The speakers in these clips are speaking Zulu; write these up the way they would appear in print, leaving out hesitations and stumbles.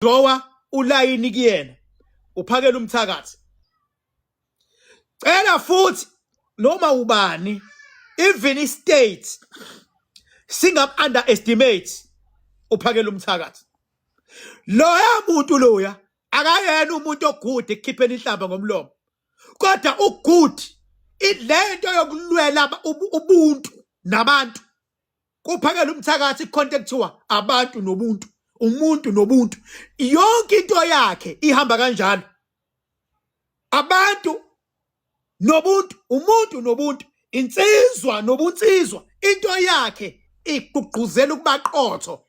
Drawa ulayini kuyena uphakela umthakathi. Cela futhi noma ubani, even istate, singam underestimate uphakela umthakathi. Loya muntu loya akayena umuntu ogude ekukhipheni inhlamba ngomlomo, kodwa ugood ilento yokulwela ubuntu nabantu. Kuphakela umthakathi ikhonto ekuthiwa abantu nobuntu, umuntu nobuntu. Yonke into yakhe ihamba kanjalo, abantu nobuntu, umuntu nobuntu, insizwa nobunsizwa. Into yakhe igqugquzela ukuba qotho,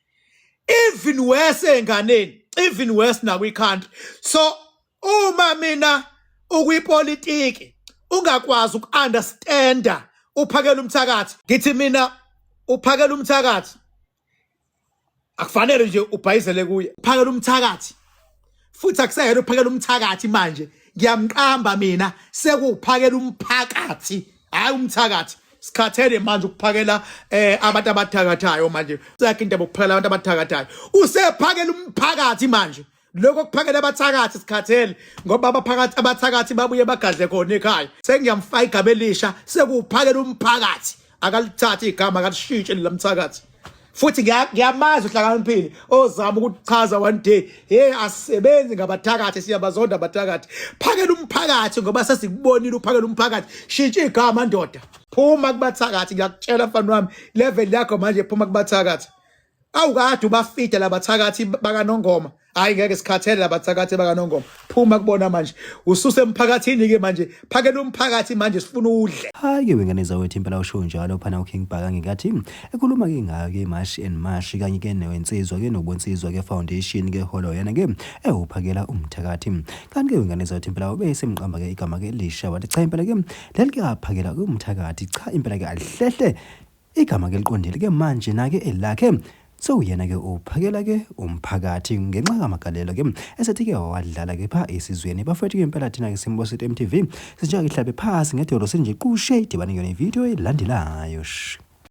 even worse enganeni, even worse nakwi-country. So uma mina ukwipolitiki ungakwazi uku-understanda uphakela umthakathi, ngithi mina uphakela umthakathi akufanele nje ubhayizele kuye. Uphakela umthakathi futhi akuseyena uphakela umthakathi manje, ngiyamqamba mina, sekuwuphakela umphakathi, hayi umthakathi. Sikhathele manje ukuphakela abantu abathakathayo. Manje sekho indaba ukuphakela abantu abathakathayo, usephakela umphakathi manje. Lokho kuphakela abathakathi sikhathele, ngoba abaphakathi abathakathi babuye bagadle khona ekhaya. Sengiyamfaka igama elisha, sekuwuphakela umphakathi. Akalithathe igama, akalishintshe lamthakathi. Futhi ngiyamazi uhlakaniphile ozama ukuchaza one day, hey, asisebenzi ngabathakathi, siyabazonda abathakathi. Phakela umphakathi ngoba sesikubonile uphakela umphakathi. Shintsha igama ndoda, phuma kubathakathi. Ngiyakutshela mfana wami, level yakho manje, phuma kubathakathi. Awukade ubafida labathakathi bakaNongoma. Hayi, ngeke, sikhathele labathakathi bakaNongoma. Phuma kubona manje, ususe emphakathini ke manje, phakela umphakathi manje, sifuna udle. Hhayi-ke wengane zawethu, impela usho njalo phana uKing Bhaka ngenkathi ekhuluma-ke ngayo-ke iMash and Mash kanye-ke newensizwa-ke nobunsizwa-ke Foundation-ke holo yena-ke ewuphakela umthakathi. Kanti-ke wengane zawethu, impela ube esemqamba-ke igama-ke elisha, wathi cha impela-ke leli ke aphakela umthakathi, cha impela-ke alihlehle igama ke liqondile ke manje nake elakhe sewuyena ke uphakela ke umphakathi ngenxa kamagalelo ke esethi ke wawadlala ke pha esizweni bafethu ke. Impela thina ke Simbo City MTV sinjake ihlabe phasi ngedolo sinje qushe idibane yona ivideo elandelayo. Sh.